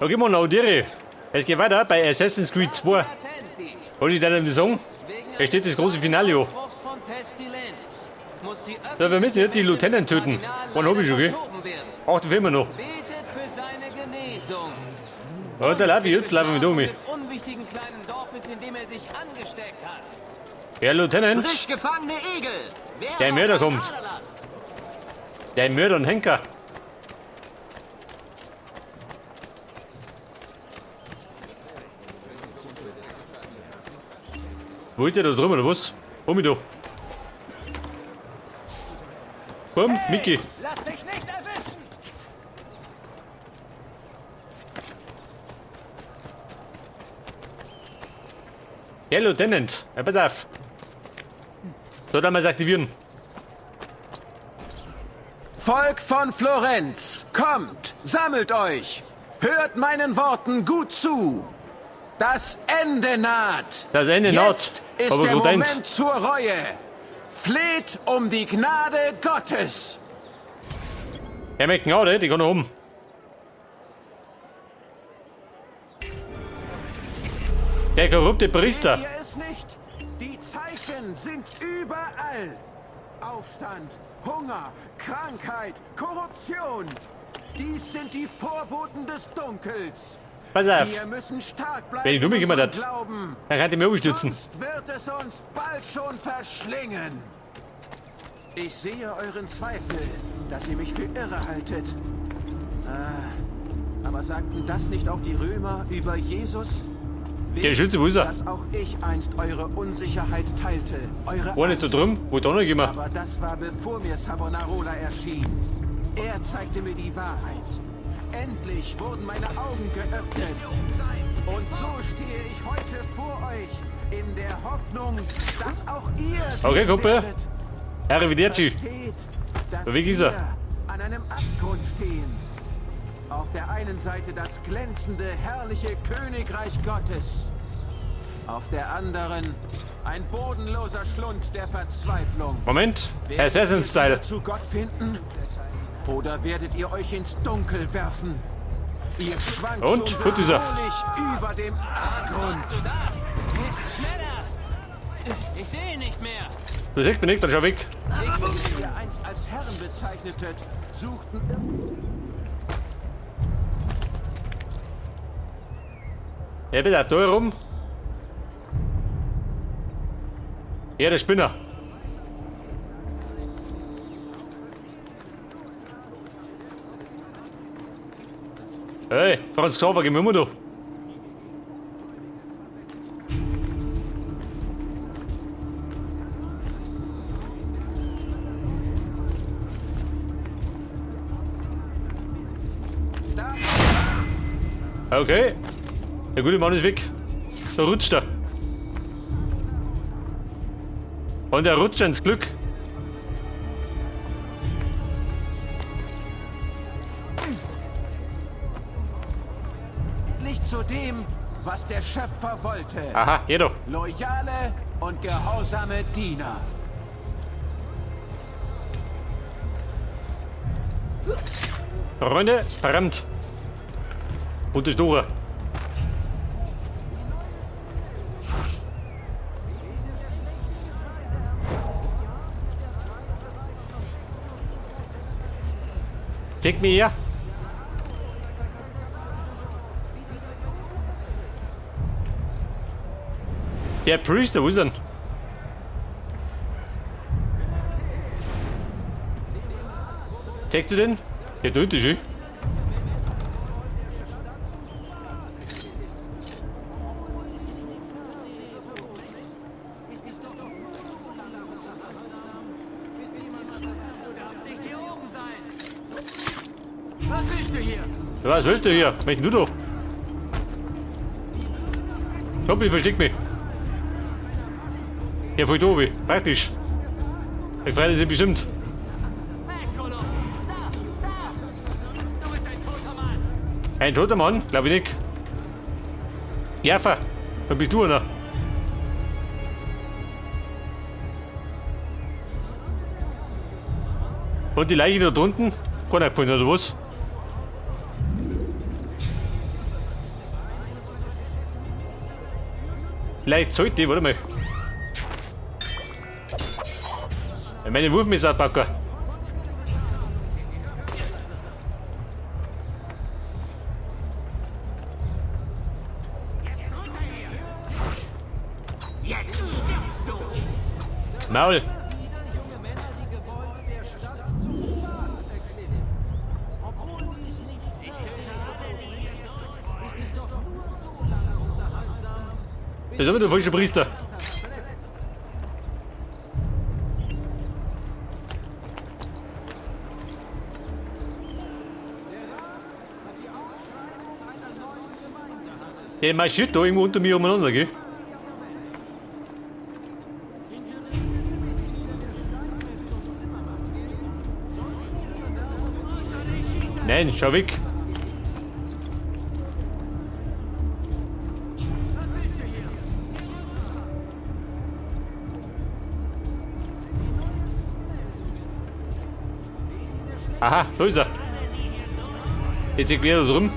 Okay, man, Audere. Es geht weiter bei Assassin's Creed 2. Wollte ich dann sagen? Es steht das große Finale an. So, wir müssen jetzt die Lieutenant töten. Wann hab ich schon, gell? Ach, den filmen wir noch. Ja, da laufe ich jetzt, laufe ich mit um. Herr Lieutenant. Frisch gefangene Egel. Wer Der noch Mörder ein kommt. Aderlass? Der Mörder und Henker. Wo ist der da drüben, oder was? Hol mich da. Komm, Mickey. Lass dich nicht erwischen! Herr Lieutenant, ja, pass auf. So, dann mal aktivieren. Volk von Florenz, kommt, sammelt euch. Hört meinen Worten gut zu. Das Ende naht. Das Ende naht. Jetzt ist Aber der gut eins. Moment zur Reue. Fleht um die Gnade Gottes. Herr McNaude, die kann noch um. Der korrupte Priester. Seht ihr es nicht? Die Zeichen sind überall. Aufstand, Hunger, Krankheit, Korruption. Dies sind die Vorboten des Dunkels. Pass auf, Wir müssen stark bleiben. Wenn ich nur mich und immer dat. glauben. dann kann ich mich umstürzen. Sonst wird es uns bald schon verschlingen. Ich sehe euren Zweifel, dass ihr mich für irre haltet. Ah, aber sagten das nicht auch die Römer über Jesus? Der Schütze, wo ist er? Dass auch ich einst eure Unsicherheit teilte, eure War nicht da Angst. drüben? Wo da noch immer? Aber das war, bevor mir Savonarola erschien. Er zeigte mir die Wahrheit. Endlich wurden meine Augen geöffnet. Und so stehe ich heute vor euch, in der Hoffnung, dass auch ihr Okay, Kumpel. werdet. Arrivederci. Versteht, dass Wie ist er? wir an einem Abgrund stehen. Auf der einen Seite das glänzende, herrliche Königreich Gottes. Auf der anderen ein bodenloser Schlund der Verzweiflung. Moment. Werdet ihr Assassin's-Style. wieder zu Gott finden? Oder werdet ihr euch ins Dunkel werfen? Ihr schwankt Und? schon Gut ist er. bedrohlich über dem Abgrund. Machst du da? Ist schneller! Ich sehe nicht mehr! Du siehst mich nicht, dann schau weg. Die ihr einst als Herren bezeichnetet, suchten Ja, bitte, auf da herum. Ja, der Spinner. Hey, Franz Xaver, geh mir immer da. Okay. Der gute Mann ist weg. Da rutscht er. Und er rutscht ins Glück. endlich zu dem, was der Schöpfer wollte. Aha, hier doch. Loyale und gehorsame Diener. Freunde, verdammt. Und die Dora. Take me her. Der Priester, wo ist er denn? Zeigst du den? Der tut ist, eh? Nicht hier oben sein! Was willst du hier? Was willst du hier? Was möchtest du da? Komm, ich versteck mich. Ja, voll da, praktisch. Ich freue sich bestimmt. Eccolo! Da! Da! Du bist ein toter Mann! Ein toter Mann? Glaube ich nicht. Jaffa, da bist du einer. Und die Leiche da drunten? Keiner gefunden, oder was? Vielleicht sollte ich, warte mal. Meine Wurfmesser packen. Maul! Das ist aber der falsche Priester. Der marschiert da irgendwo unter mir umeinander, gell? Nein, schau weg. Aha, da ist er. Jetzt liegt wieder drum.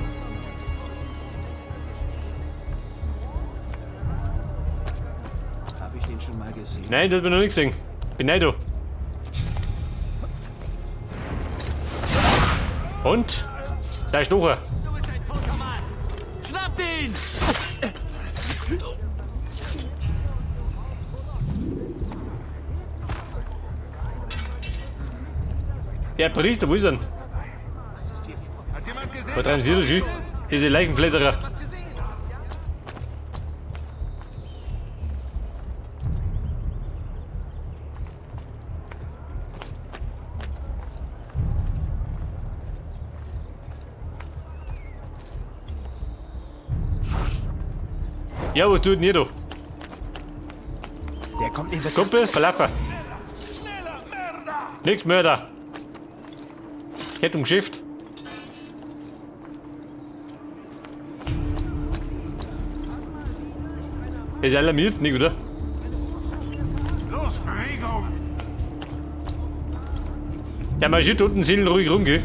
Hab ich den schon mal gesehen? Nein, das hat man noch nicht gesehen. Bin neu da. Und? Da ist noch er. Du bist ein toter Mann! Schnappt ihn! Der Priester, wo ist er denn? Wo treiben Sie das schon? Diese Leichenfledderer. Ja, was tut denn ihr da? Der kommt mir bekannt. Kumpel, verlaufen. Nix Mörder. Ich hätte umgeschifft. Ist alarmiert, nicht, oder? Los, Bewegung! Der marschiert unten seelenruhig rum, gell?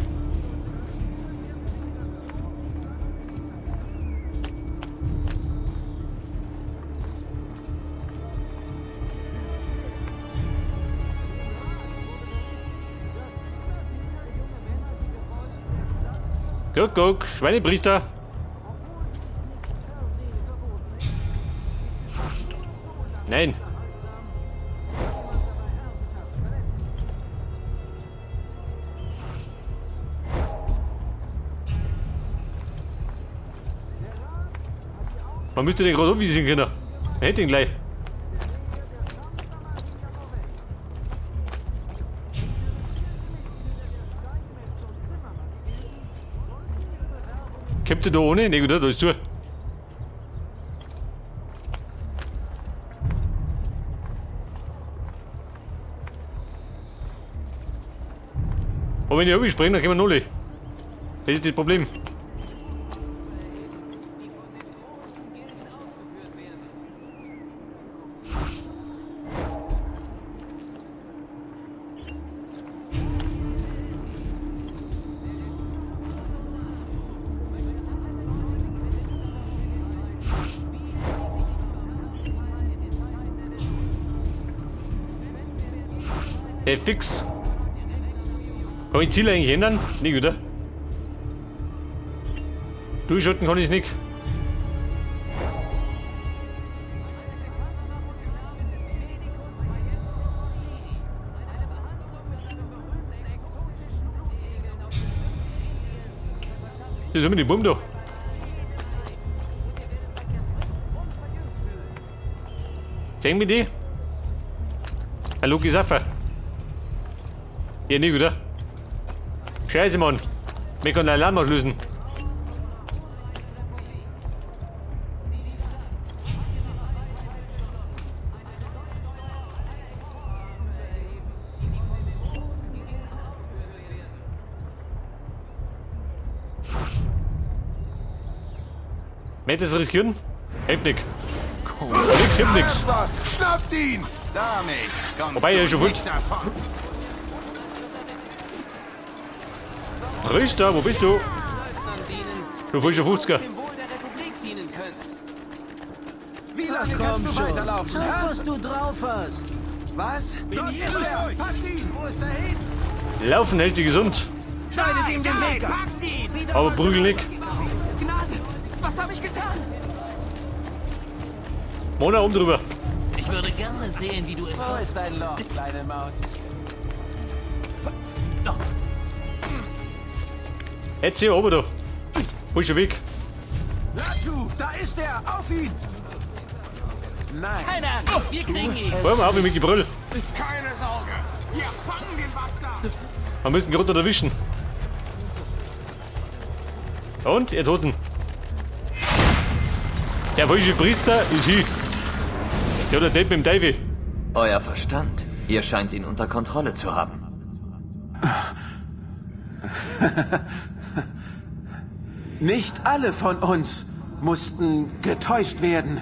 Guck, guck, Schweinepriester. Nein. Man müsste den gerade aufwiesen können. Man hätte ihn gleich. Kommt der da ohne? Nee, oder? Da ist zu. Aber wenn ich springe, dann können wir null. Das ist das Problem. Hey, fix. Kann ich Ziel eigentlich ändern? Nicht, oder? Durchschalten kann ich nicht. Das ist immer die Bum da. Sehen wir die? Hallo, Gesaffer. Ja, nicht, oder? Scheiße, Mann. Wir können Alarm auslösen. Möchtest du das riskieren? Hilft nix. Nix, hilft nix. Schnappt ihn! Damit kommst Wobei, er ist du schon nicht davon. Richter, wo bist du? Du falscher 50er. Dem Wohl der Republik dienen könnt. Wie lange kannst du weiterlaufen? Zeig, was du drauf hast. Was? Dort ist er! Pass ihn! Wo ist er hin? Laufen hält sie gesund. Schneidet ihm den Weg ab! Aber prügel nicht. Gnade! Was habe ich getan? Mona, um drüber. Ich würde gerne sehen, wie du es Wo ist dein Loch, kleine Maus? Jetzt hier oben da. Wo ist der Weg? Laju, da ist er! Auf ihn! Nein! Keine Angst, wir kriegen ihn. Hör mal auf mit Gebrüll. Keine Sorge! Wir fangen den Bastard! Wir müssen gerade erwischen. Und, ihr Toten. Der falsche Priester ist hier. Der hat der Depp mit dem Teufel. Euer Verstand. Ihr scheint ihn unter Kontrolle zu haben. Nicht alle von uns mussten getäuscht werden.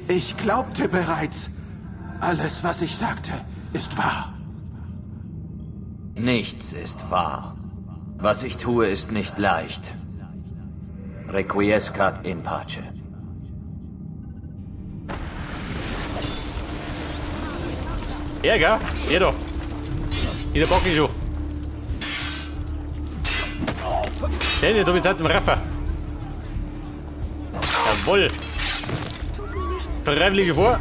Ich glaubte bereits, alles, was ich sagte, ist wahr. Nichts ist wahr. Was ich tue, ist nicht leicht. Requiescat in pace. Ja, gell? Ja, da. In der Backe schon. Den, du bist halt im Raffer. Jawohl. Freiwillige vor.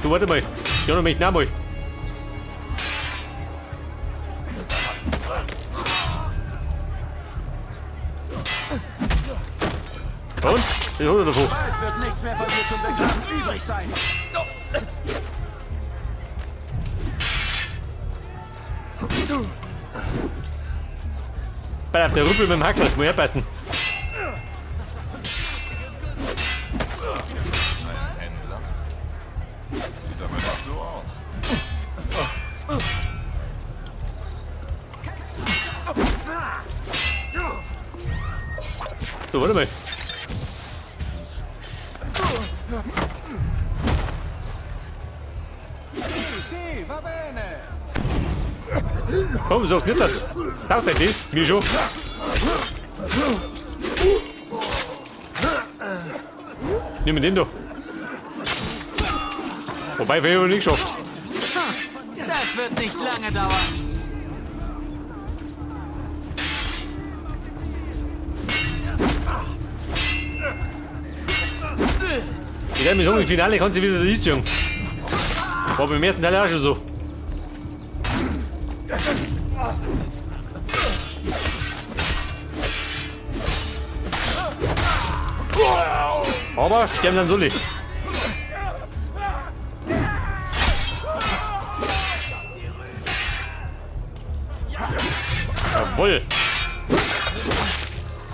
Du, warte mal. Ja, noch möchte mal. Und? Das hat er davon. Bald wird nichts mehr von dir zum Begraben übrig sein. Bei der Rüppel mit dem Hackel, muss herpassen. Ein Händler? Sieht aber nicht so aus. So, warte mal. Komm, sag nicht das. Taucht euch das? Mir schon. Nimm den da. Wobei, wir haben nicht geschafft. Das wird nicht lange dauern. Ich werde mir sagen, im Finale kann sie wieder durchziehen. War beim ersten Teil auch schon so. Aber sterben dann Sulli. Jawohl.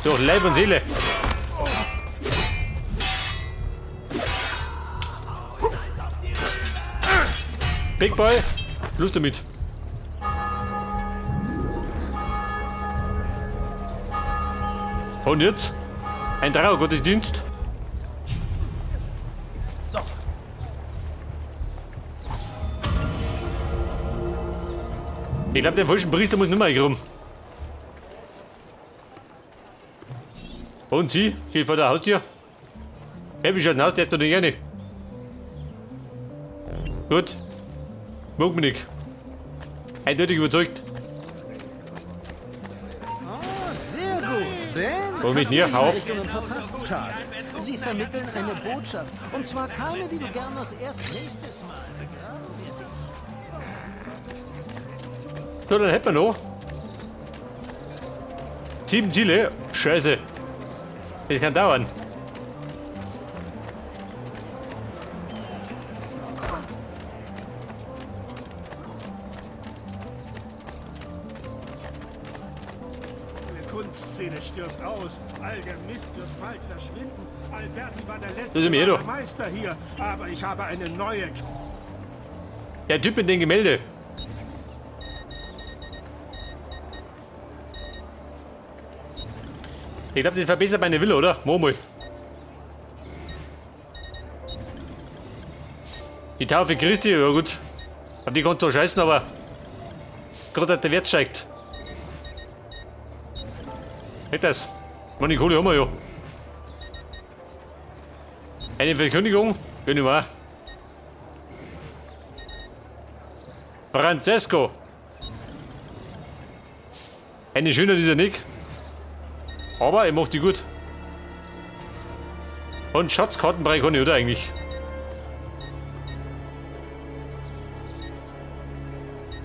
So, Leib und Seele. Big Boy, Schluss damit. Und jetzt? Ein Trauergottesdienst. Ich glaube, den falschen Priester muss nicht mehr rum. Und sie steht vor der Haustür. Hey, wie schaut denn aus? Der ist doch nicht gerne. Gut. Mag mich nicht. Eindeutig überzeugt. Sehr gut. Ben, Warum nicht? hast du Hau ab. Richtungen verpasst? Schade. Sie vermitteln eine Botschaft. Und zwar keine, die du gern als erst nächstes Mal begraben wirst. So, dann hätten wir noch 7 Ziele. Scheiße. Das kann dauern. Die Kunstszene stirbt aus. All der Mist wird bald verschwinden. Alberti war der Das ist mir letzte doch. Meister hier, aber ich habe eine neue. Der Typ mit dem Gemälde. Ich glaube, das verbessert meine Villa, oder? Mach mal. Die Taufe Christi, ja gut. Auf die kann zwar scheißen, aber gerade dass der Wert steigt. Hätt das. Meine Kohle haben wir ja. Eine Verkündigung? Bin ich mal. Francesco. Eine schöne dieser Nick. Aber er macht die gut. Und Schatzkartenbrei kann ich, oder eigentlich?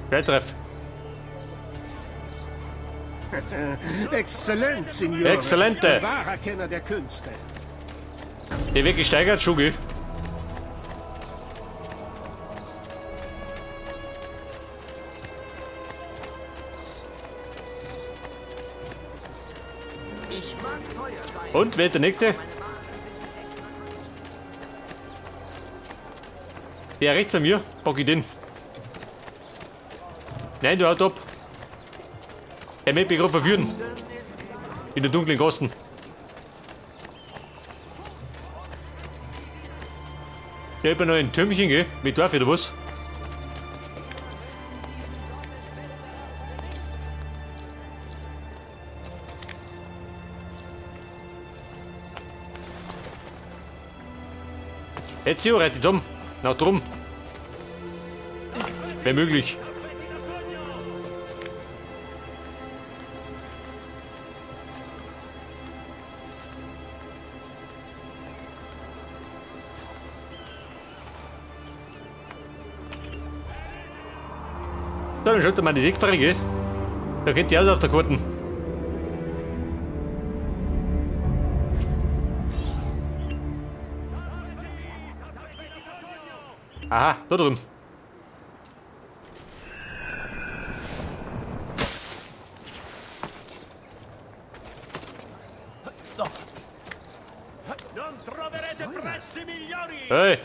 Geldtreff. Exzellent, Signore. Exzellente. Ein wahrer Kenner der Künste. Der wird gesteigert, Schugi. Ich mag teuer sein. Und wer ist der nächste? Der rechts von mir, pack ich den. Nein, du haut ab. Er möchte mich gerade verführen. In den dunklen Gassen. Da ist noch ein Türmchen, gell? Mit Dorf oder was? Ezio, reit dich um. Na drum. Wäre möglich. So, dann schaut mal die Siegfahrer, gell? Da kennt die aus auf der Karten. Aha, da drüben. Hey,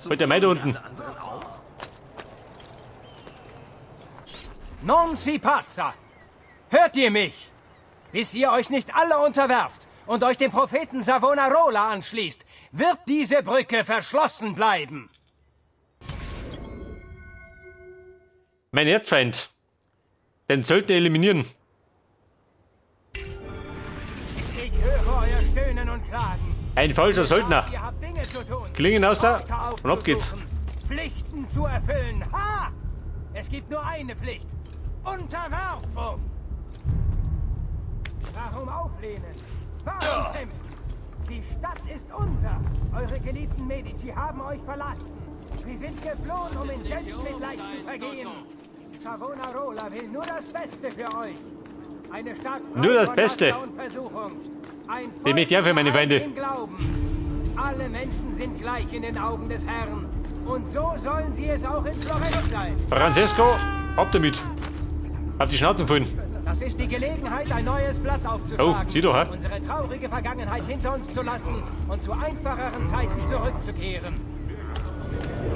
holt der Mai da unten. Non si passa! Hört ihr mich? Bis ihr euch nicht alle unterwerft und euch dem Propheten Savonarola anschließt, wird diese Brücke verschlossen bleiben. Mein Erzfeind. Den sollten eliminieren. Ich höre euer Stöhnen und Klagen. Ein falscher Söldner. Ihr habt Dinge zu tun. Klingen aus da Orte und ab geht's. aufzusuchen, Pflichten zu erfüllen. Ha! Es gibt nur eine Pflicht. Unterwerfung! Warum auflehnen? Warum kämpfen? Die Stadt ist unser. Eure geliebten Medici haben euch verlassen. Sie sind geflohen, um in Selbstmitleid zu vergehen. Savonarola will nur das Beste für euch. Eine Stadt frei Nur das von Beste. Laster und Versuchung. Ein Bin ich ja für meine Volk Feinde. im Glauben. Alle Menschen sind gleich in den Augen des Herrn. Und so sollen sie es auch in Florenz sein. Francesco, ab damit. Auf die Schnauze fallen. Das ist die Gelegenheit, ein neues Blatt aufzuschlagen. Oh, sieh doch, hä? Unsere traurige Vergangenheit hinter uns zu lassen und zu einfacheren Zeiten zurückzukehren.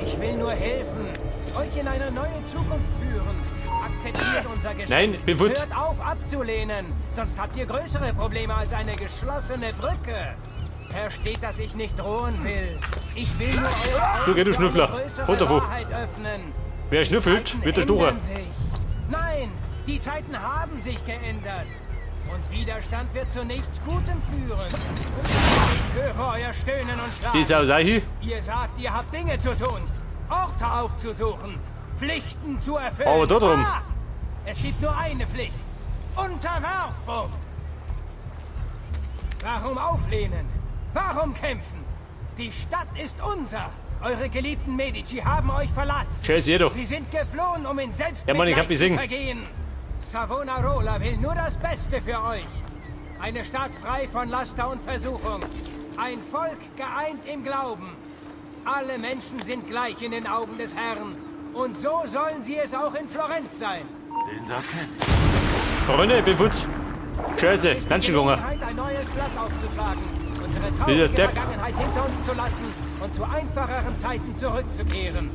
Ich will nur helfen, euch in eine neue Zukunft führen. Akzeptiert unser Geschenk. Nein, bin fort. Hört auf abzulehnen, sonst habt ihr größere Probleme als eine geschlossene Brücke. Versteht, dass ich nicht drohen will. Ich will nur eure Augen Du, geh, du für eine Schnüffler. größere Runter, wo? Wahrheit öffnen. Wer schnüffelt, Zeiten wird der Stucher. ändern sich. Nein, die Zeiten haben sich geändert. Und Widerstand wird zu nichts Gutem führen. Ich höre euer Stöhnen und Klagen. Die Sausahi. Ihr sagt, ihr habt Dinge zu tun, Orte aufzusuchen, Pflichten zu erfüllen. Aber da drum. Ah, es gibt nur eine Pflicht. Unterwerfung. Warum auflehnen? Warum kämpfen? Die Stadt ist unser. Eure geliebten Medici haben euch verlassen. Scheiße, ihr doch. Sie sind geflohen, um in Ja, Mann, ich hab Selbstmitleid zu gesehen. vergehen. Savonarola will nur das Beste für euch. Eine Stadt frei von Laster und Versuchung. Ein Volk geeint im Glauben. Alle Menschen sind gleich in den Augen des Herrn. Und so sollen sie es auch in Florenz sein. Den da kenn ich. Freunde, ich bin futz. Scheiße, Es ist die ganz schön gegangen. Gelegenheit, ein neues Blatt aufzuschlagen, unsere Dieser traurige Depp. Vergangenheit hinter uns zu lassen und zu einfacheren Zeiten zurückzukehren.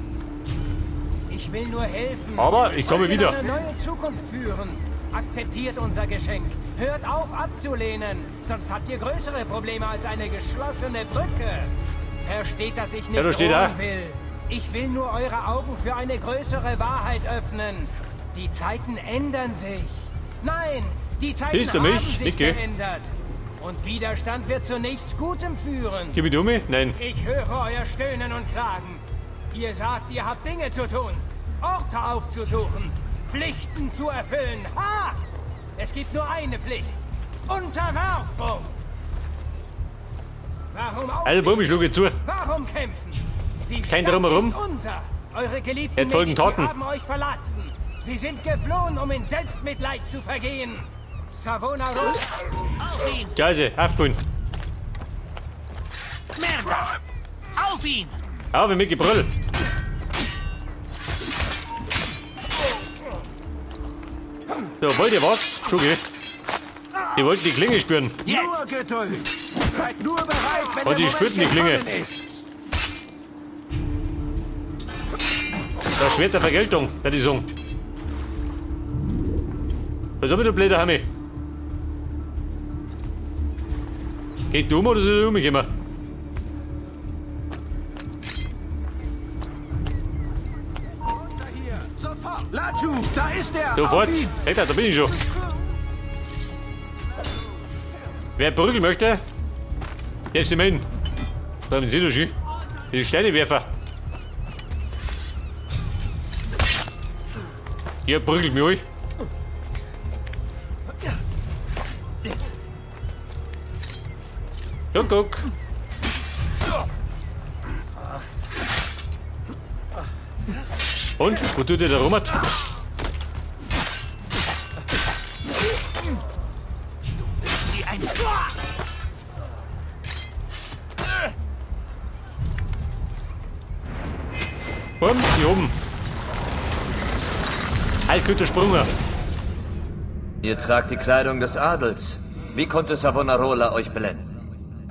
Ich will nur helfen. Aber ich komme Euch in wieder. Eine neue Zukunft führen. Akzeptiert unser Geschenk. Hört auf abzulehnen, sonst habt ihr größere Probleme als eine geschlossene Brücke. Versteht, dass ich nicht Ja, da steht drohen er. will. Ich will nur eure Augen für eine größere Wahrheit öffnen. Die Zeiten ändern sich. Nein, Die Zeiten Siehst du haben mich? sich Nicke. geändert. Und Widerstand wird zu nichts Gutem führen. Gib mich um? Nein. Ich höre euer Stöhnen und Klagen. Ihr sagt, ihr habt Dinge zu tun, Orte aufzusuchen, Pflichten zu erfüllen. Ha! Es gibt nur eine Pflicht. Unterwerfung! Warum Also, Buben, ich schlage zu. Warum kämpfen? Die Kein Stadt Drumherum. ist unser. Eure geliebten Jetzt folgen Medici Torten. haben euch verlassen. Sie sind geflohen, um in Selbstmitleid zu vergehen. Savonarola. Auf ihn! Scheiße, aufgeholen. Merda! Auf ihn! Auf mit Gebrüll. So, wollt ihr was? Schugi. Die wollten die Klinge spüren. Nur Geduld. Seid nur bereit, wenn Und der die Moment spürten die Klinge. gekommen ist. Das Schwert der Vergeltung, der die sagen. Was hab ich, du blöder Hammi? Geht du um oder soll ich umkommen? Hier, sofort. Laju, da ist er. Sofort! Auf ihn. Hey, da bin ich schon. Wer prügeln möchte, der ist immerhin. Da haben Sie doch schon. Die Steinewerfer. Ihr prügelt mich euch. Guck, guck. Und? Wo tut ihr da rum? Wie ein... Bumm, hier oben. Halt, guter Sprung. Ihr tragt die Kleidung des Adels. Wie konnte Savonarola euch blenden?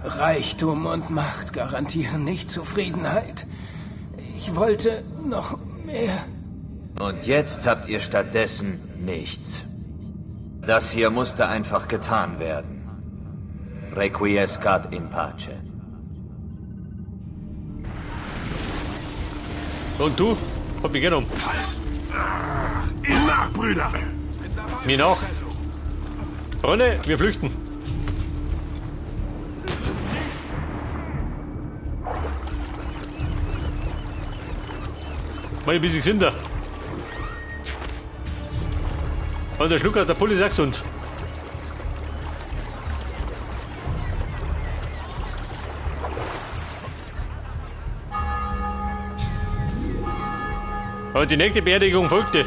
Reichtum und Macht garantieren nicht Zufriedenheit. Ich wollte noch mehr. Und jetzt habt ihr stattdessen nichts. Das hier musste einfach getan werden. Requiescat in pace. Und du? Hab mich genommen. Ihm nach, Brüder! Mir nach. Freunde, wir flüchten. Mal ein bisschen gesünder. Und der Schluck hat der Pulli ist auch gesund. Und die nächste Beerdigung folgte.